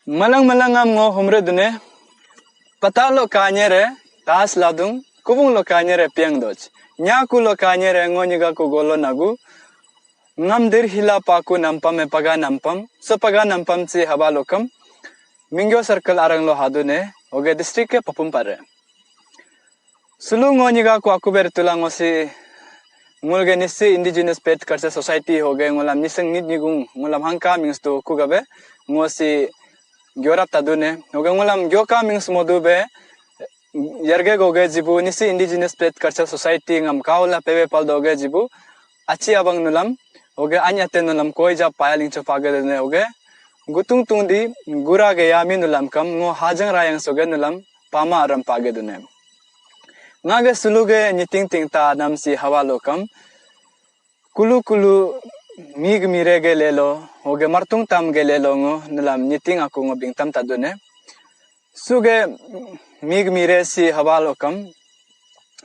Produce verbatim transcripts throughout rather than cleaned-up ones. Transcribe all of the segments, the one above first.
Malang malang am ngo humre dune, patalo kanyere tas ladung, kubung lo kanyere piang doj. Nyaku lo kanyere ngo nyiga ku golo nagu, ngam dir hila paku nampam e paga nampam, so paga nampam si haba lokam, Mingyo circle arang lo hadune, oge district ke Papum Pare. Sulu ngo nyiga ku aku ber tulang ngo si ngulge Nyishi Indigenous Faith Culture Society hoge ngulam nyiseng nit nyigung ngulam hangka mings tu ku gabe ngo si gyorap tadune hoge ngulam gyoka mings modu be yarge goge jibu Nyishi Indigenous Faith Culture Society ngam kaula pewe pal doge jibu achi abang nulam hoge anyate nulam koi ja paya lingcho page dune hoge gutung tung di gura ge yami nulam kam ngo hajang rayang soge nulam pama aram page dune. Ngage suluge nyiting ting ta nam si hawa lokam kulu kulu mig mire ge lelo hoge martung tam ge lelo ngo nulam nyiting aku ngo bingtam tadune. Suge mig mire si hawa lokam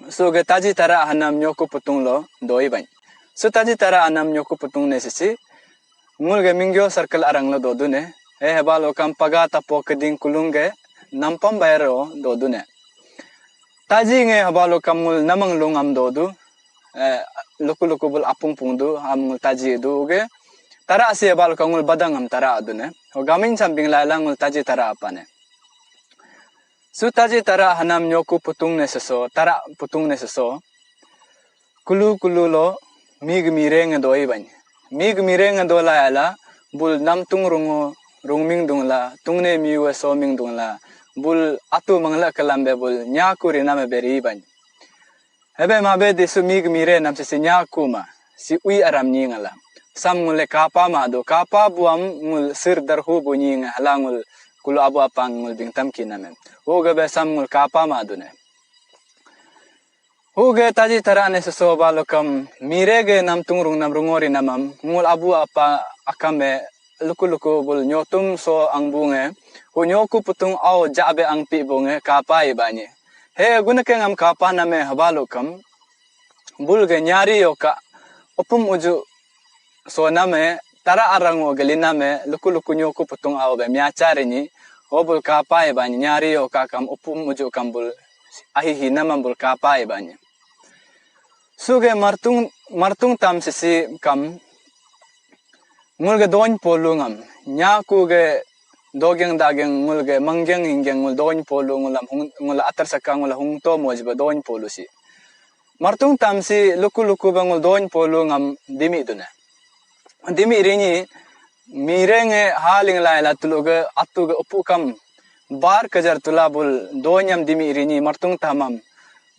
suge taji tara hanam nyoku putung lo doi bany. Su taji tara hanam nyoku putung ne sisi ngulge Mingyo circle arang lo dodune. Eh, heba lokam paga tapo keding kulung ge nampam bayar o dodune. Taji nge heba lokam ngul namang lung am dodu. Eh, luku luku bul apung pung du am ngul taji du ge. Tara si heba lokam ngul badang am tara dune. Ho gamin sambing laila ngul taji tara apane. Su taji tara hanam nyoku putung ne seso, tara putung ne seso. Kulu kulu lo mig mire nge doi bany. Mig mire nge dola ala bul namtung rungo rungming dungla tungne miwe soming dungla bul atu mangla kelambe bul nyaku rinam beri bany. Hebe mabe di su mig mire nam si nyaku ma si ui aram nyi ngala. Sam ngule kapa ma do kapa buam ngul sir darhu bu nyi nge hala ngul kulu abu apang ngul bingtam kiname. Hu gabe sam ngul kapa ma dune. Huge taji tara ne seso balokam mire ge namtung rung nam rungori namam ngul abu apa akame luku luku bul nyotum so ang bunge hu nyoku putung au jabe ang pi bunge kapa ibanye. He gunake ngam kapa name habalokam bul ge nyari yoka upum uju so name tara arang o geli name luku luku nyoku putung au be miacha rinyi. Obul kapa ibanye nyari yoka kam upum uju kam bul ahihi namam bul kapa ibanye. Suge martung martung tam sisi kam ngulge doin polu ngam nyaku ge dogeng dageng ngulge manggeng hinggeng ngul doin polu ngulam hung ngula atar saka ngula hung to mojba doin polu si. Martung tam si luku luku ba ngul doin polu ngam dimi dune. Dimi rinyi mire nge haling lai la tulu ge atu ge upu kam bar kejar tula bul donyam dimi rinyi martung tamam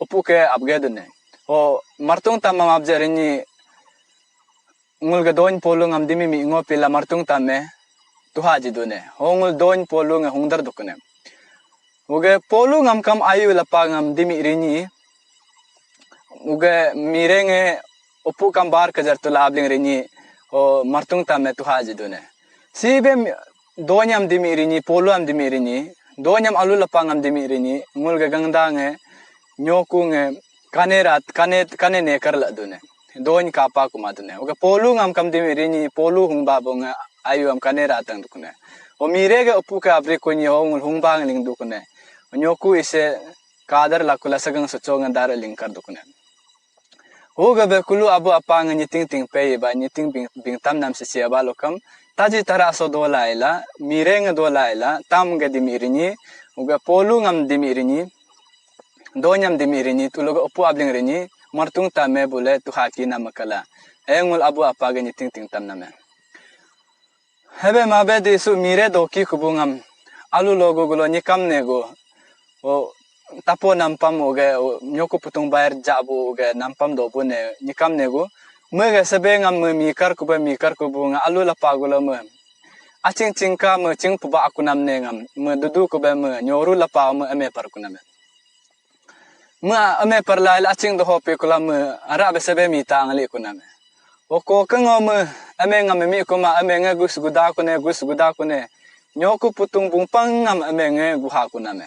upu ke abge dune. O martung tamam abje rinyi ngul ge dony polu ngam dimi mi ngo pila martung tame tuha ji dune. Ho ngul dony polu nge hungdar dukune. Uge polu ngam kam ayu lapa ngam dimi rinyi. Uge mire nge upu kam bar kejar tula abling rinyi. O martung tame tuha ji dune. Sibe donyam dimi rinyi, polu am dimi rinyi, donyam alu lapang am dimi rinyi, ngul ge gangda nge nyoku nge kane rat kane kane ne kar la dune. Dony kapa kuma dune. Uge polu ngam kam dimi rinyi, polu hungba bo nge ayu am kane ratang dukune. O mire ge upu ke abri kunyi ho ngul hungba ngeling dukune. Nyoku ise kadar lakula sagang socho nge dar lingkar dukune. Huga be kulu abu apa nge nyiting ting pei ba nyiting bing, bingtam nam sisi aba lokam. Taji tara so dola ila, mire nge dola ila, tam nge dimi rinyi, uga polu ngam dimi rinyi, donyam dimi rinyi, tuluga upu abling rinyi, martung tame bule tuhaki nama kala. He ngul abu apa ge nyiting ting tam name. Hebe mabe di su mire doki kubu ngam alu logo gulo nyikam nego. O tapo nampam uge o nyoku putung bayar jabu uge nampam dobu ne nyikam nego. Mege sebe ngam me mikar kube mikar kubu nga alu lapa gulo me. Aching chingka me ching puba aku nam ne ngam me dudu kube me nyoru lapa me eme par kuname. Mea ame parla ila aching doho pe kula me ara be sebe mita angli kuname. Oko kengo me ame ngam mi kuma ame nge gus guda kune gus guda kune. Nyoku putung bungpang ngam ame nge guha kuname.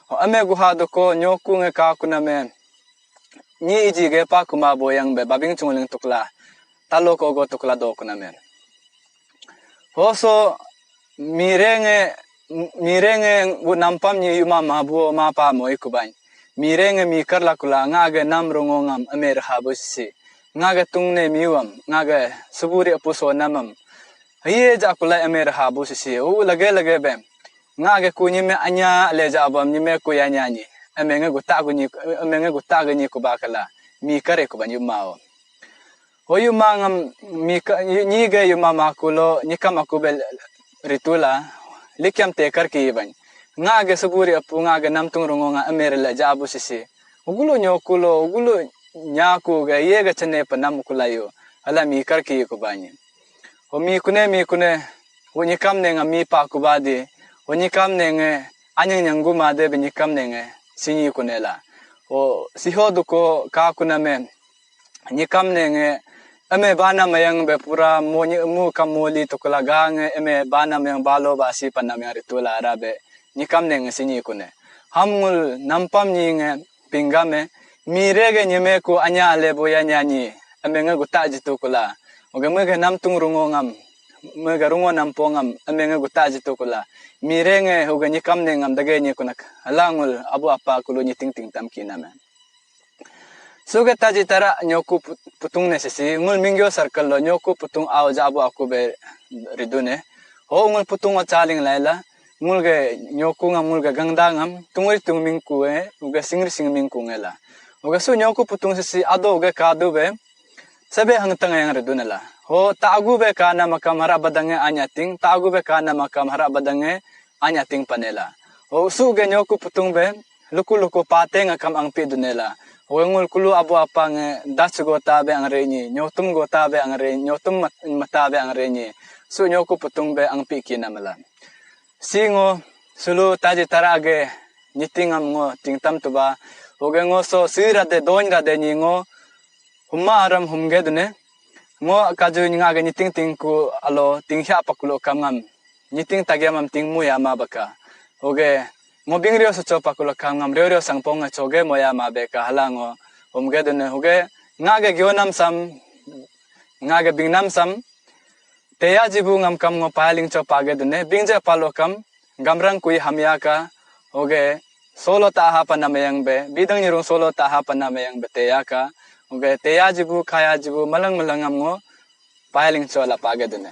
Ho ame guha doko nyoku nge ka kuname. Nyi iji ge pa kuma boyang be babing chungling tukla. Talo kogo tukla do kuname. Hoso mire nge Mirenge bu nampam nyi yuma mabu ma pa moi kubain. Mirenge mi karla kula nga ge nam rungo ngam ame raha bu sisi. Nga ge tungne miwam, nga ge suburi apu so namam. Hiye ja kulai ame raha bu sisi. U lage lage be. Nga ge ku nyime anya le ja abam nyime ku ya nyanyi. Ame nge guta gu nyi, ame nge guta ge nyi kuba kala. Mi kare kuban yuma o. Hoyu ma ngam mi ka, nyi ge yuma ma kulo nyikam aku be ritula likyam tekar ki bany. Nga ge suburi apu nga ge namtung rungo nga amere le jabu sisi. Ugulu nyokulo, ugulu nyaku ge ye ge chene panam kulayu. Ala mi kar ki ku banyi. Ho mi kune, mi kune, wo nyikam ne nga mi pa ku badi. Ho nyikam ne nge anyang nyanggu ma de be nyikam ne nge sinyi kune la. Ho siho duko ka kuname. Nyikam ne nge eme bana mayang be pura mo nyi mu kam moli tukula ga nge eme bana mayang balo basi panam yang ritula ara be nyikam ne nge sinyi kune. Ham ngul nampam nyi nge pinggame mire ge nyeme ku anya ale boya nyanyi eme nge guta jitu kula. Oge mege namtung rungo ngam, mege rungo nampo ngam eme nge guta jitu kula. Mire nge huge nyikam ne ngam dage nyi kunak. Ala ngul abu apa kulu nyiting ting tam kiname. Suge taji tara nyoku pu-, putung ne sisi, ngul mingyo circle lo nyoku putung au jabu aku be ridune. Ho ngul putung o chaling laila, ngul ge nyoku ngam ngul ge gangda ngam, tungri tung mingku e, uge singri sing mingku ngela. Uge su nyoku putung sisi ado uge kadu be, sebe hangtang yang ridune la. Ho tagu be kana makam hara badange anyating, tagu be kana makam hara badange anyating panela. Ho su ge nyoku putung be, luku luku pate nga kam angpi dunela. Wengul kulu abu apa nge das gota be angre nyi, nyotum gota be angre, nyotum mat-, mata be angre nyi. Su nyoku putung be angpi kina mela. Si ngo sulu taji tara ge nyiting am ngo tingtam tuba. Hoge ngo so si rade doin rade nyi ngo huma aram humge dune. Ngo kaju nga ge nyiting tingku alo tinghya pakulo kam ngam. Nyiting tagiam am ting mu ya ma baka. Hoge ngo bingrio so cho pakulo kam ngam rio rio sangpong nga choge moya ma beka hala ngo umge dune. Hoge nga ge gionam sam, nga ge bingnam sam teya jibu ngam kam ngo paling cho page dune. Bingje palo kam gamrang kui hamya ka. Hoge solo taha panam yang be, bidang nyirung solo taha panam yang be teya ka. Hoge teya jibu kaya jibu malang malang ngam ngo paling cho la page dune.